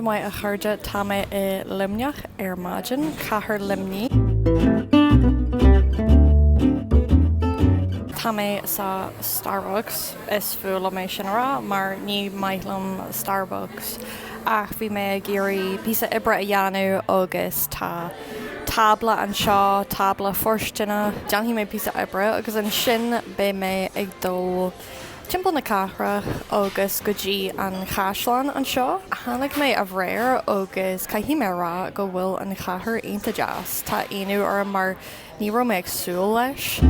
Maidin mhaith a chairde, tá mé i Luimneach ar maidin, cathair Luimní. Tá mé sa Starbucks, is fuath liom é sin a rá mar ní maith liom Starbucks ach bhí mé ag iarraidh píosa oibre a dhéanamh agus tá tábla anseo, tábla fóirsteanach. Déanfaidh mé píosa oibre agus ansin beidh mé ag dul timpeall na cathrach agus go dtí an chaisleán anseo. Tháinig mé aréir agus caithfidh mé a rá go bhfuil an chathair iontach deas. Tá ionadh orm mar ní raibh mé ag súil leis.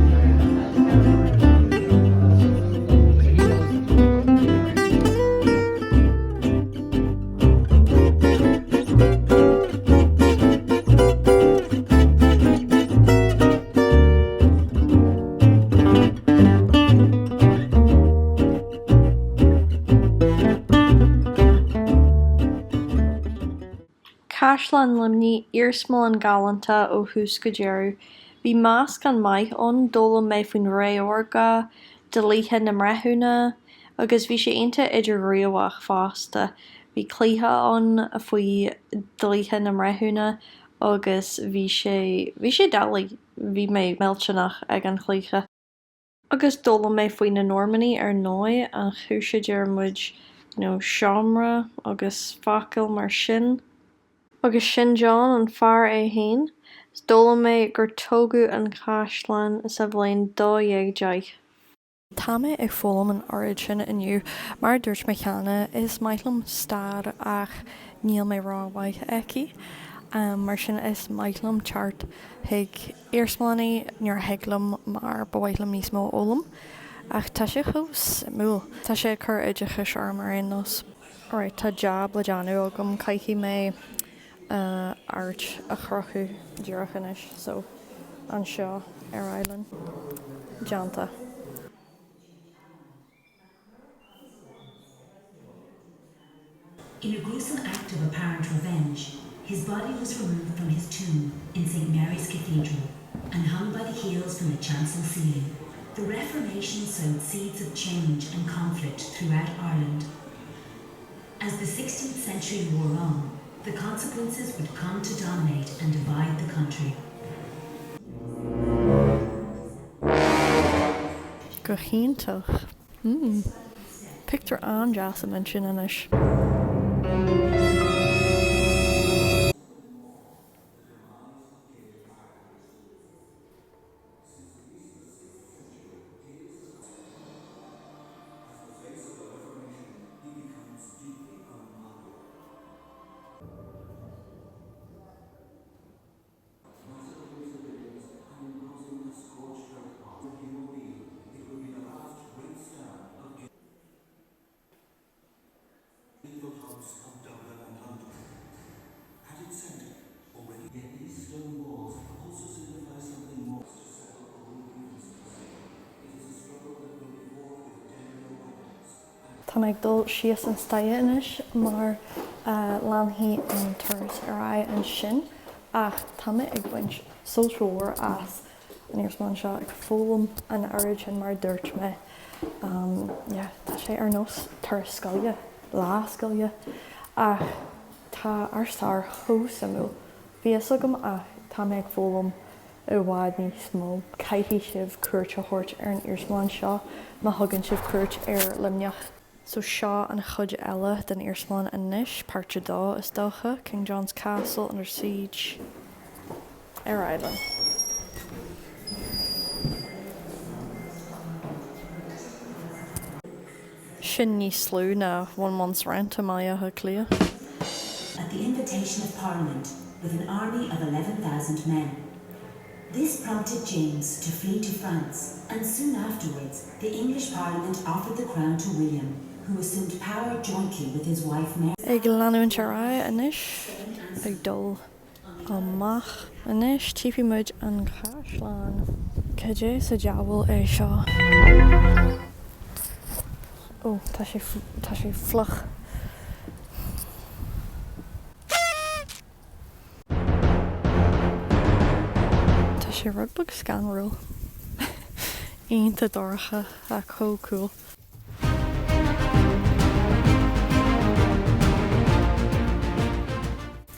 Caisleán Luimnigh, iarsmalann galánta ó thús go deireadh. Bhí meascán maith ann, d'fhoghlaim mé faoin ré órga, dlíthe na mbreithiúna, agus bhí sé iontach idirghníomhach fosta. Bhí cluiche ann faoi dlíthe na mbreithiúna agus bhí sé, bhí sé doiligh. Bhí mé millteanach ag an chluiche. Agus d'fhoghlaim mé faoi na Normannaigh ar ndóigh, an chúis a deir muid you know seomra agus focail mar sin. Agus sin John, an fear é féin. D'fhoghlaim mé gur tógadh an caisleán sa bhliain 1210. Tá mé ag foghlaim an oiread sin inniu. Mar a dúirt mé cheana, is maith liom stair ach níl mé rómhaith aici. Mar sin is maith liom teacht chuig iarsmalanna nuair a thig liom mar ba mhaith liom níos mó a fhoghlaim. Ach tá sé chomh suimiúil. Tá sé ag cur oideachais orm ar aon nós. Alright, tá jab le déanamh agam. Caithfidh mé art a chrochadh díreach anois so anseo ar aghaidh linn. Déanta. In a gruesome act of apparent revenge, his body was removed from his tomb in St. Mary's Cathedral and hung by the heels from the chancel ceiling. The Reformation sowed seeds of change and conflict throughout Ireland. As the 16th century wore on, the consequences would come to dominate and divide the country. Go hiontach. Mm. Pictiúr an-deas im intinn anois. Tá mé ag dul síos an staighre anois mar leanfaidh an turas ar aghaidh ansin ach tá mé ag baint sult mhór as an iarsmalann seo ag foghlaim an oiread sin mar a dúirt mé. Yeah, tá sé ar nós turas scoile, lá scoile ach tá ár stair chomh suimiúil. Bhí fhios agam ach tá mé ag foghlaim i bhfad níos mó. Caithfidh sibh cuairt a thabhairt ar an iarsmalann seo má thugann sibh cuairt ar Luimneach. So seo an chuid eile den iarsmalann anois, páirt a dó is dócha, King John's Castle under siege. Ar aghaidh linn. Sin níos lú ná one month's rent i mBaile Átha Cliath. At the invitation of Parliament with an army of 11,000 men. This prompted James to flee to France, and soon afterwards the English Parliament offered the crown to William, who assumed power jointly with his wife Mary. Ag leanúint ar aghaidh anois, ag dul amach anois, tchífidh muid an caisleán. Cad é sa diabhal é seo? Ó, tá sé, tá sé fliuch. Tá sé rud beag scanrúil. Iontach dorcha ach chomh cool.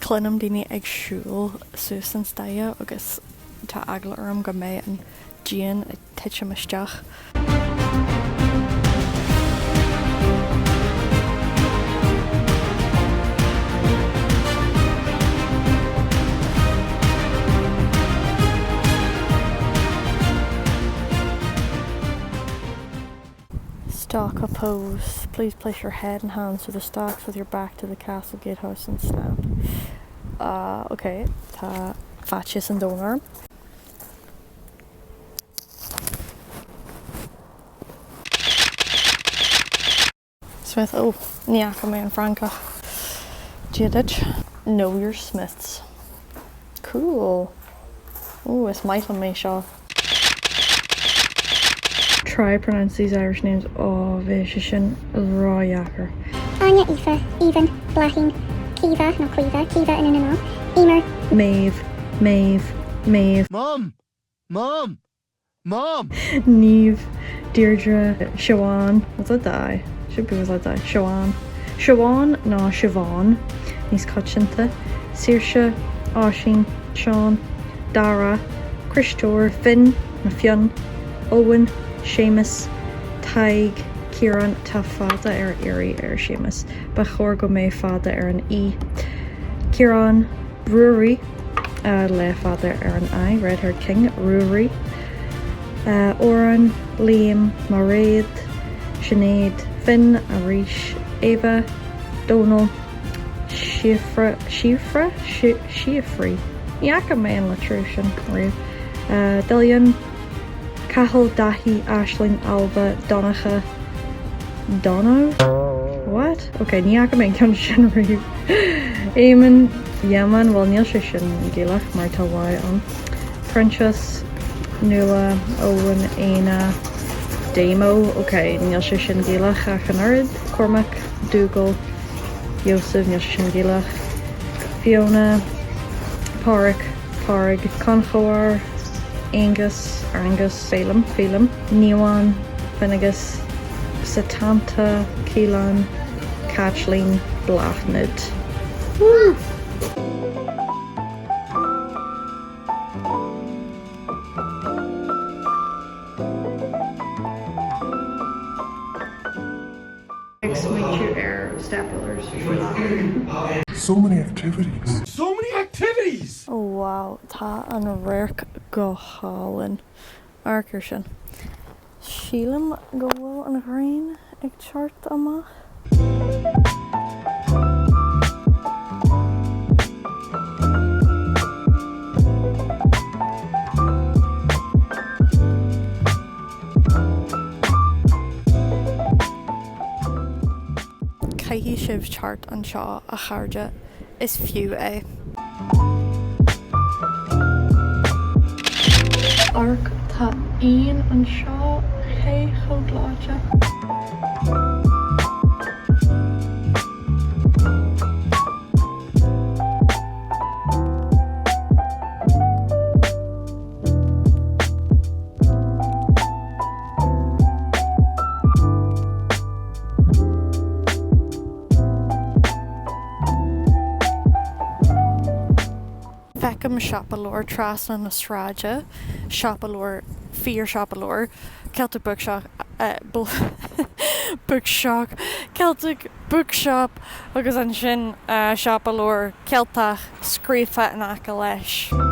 Cluinim daoine ag siúl suas an staighre agus tá eagla orm go mbeidh an díon ag titim isteach. Stock a pose. Please place your head and hands to the stocks with your back to the castle gatehouse and snap. Uh, ok, tá faitíos an domhain orm. Smith, oh, ní fhaca mé an Francach. Dia duit. Know your Smiths. Cool. Ooh, is maith liom é seo. Try pronounce these Irish names, oh bheadh sé sin ró-dheacair. Áine, Aoife, Aoibhinn, Bláithín, Caoimhe nó Caoimhe, Caoimhe i nDún na nGall, Emer. Maeve, Méabh, Maeve. Mom! Mom! Mom! Niamh, Deirdre, Siobhán, without the I, should be without the I, Siobhán, Siobhán nó Siobhán níos coitianta, Saoirse, Oisín, Seán, Dara, Críostóir, Finn nó Fionn, Eoin, Séamus, Tadhg, Ciarán, tá fada ar iarraidh ar Séamus, ba chóir go mbeadh fada ar an í, Ciarán, Ruairí, le fada ar an I, Red Haired King, Ruairí, Odhrán, Liam, Mairéad, Sinéad, Finn, arís, Ava, Dónal, Síofra, Síofra? Síofraí? Ní fhaca mé an litriú sin riamh. Dillion, Cathal, Daithí, Aisling, Ailbhe, Donncha, Dono? What? Ok, ní fhaca mé an ceann sin riamh. Éamonn, Yemen, bhuel níl sé sin Gaelach mar tá Y ann. Proinsias, Nuala, Eoin, Éanna, Damo, ok, níl sé sin Gaelach ach an oiread. Cormac, Dougal, Joseph, níl sé sin Gaelach. Fiona, Pádraic, Pádraig, Conchubhar, Aonghus, Aengus, Féilim, Felim, Nuadhán, Finnegas, Setanta, Kealan, Caitlín, Bláthnaid. Woo! Ag smaointiú ar Step Brothers faoi láthair. So many activities. So many activities! Oh wow, tá an radharc go hálainn. Amharc ar sin. Sílim go bhfuil an ghrian ag teacht amach. Caithfidh sibh teacht anseo, a chairde, is fiú é. Amharc, tá éan anseo, cé chomh gleoite. Feicim siopa leabhar trasna na sráide, siopa leabhar, fíor-siopa leabhar, Celtic Bookshop, Bookshop, Celtic Bookshop agus ansin siopa leabhar Ceilteach scríofa in aice leis.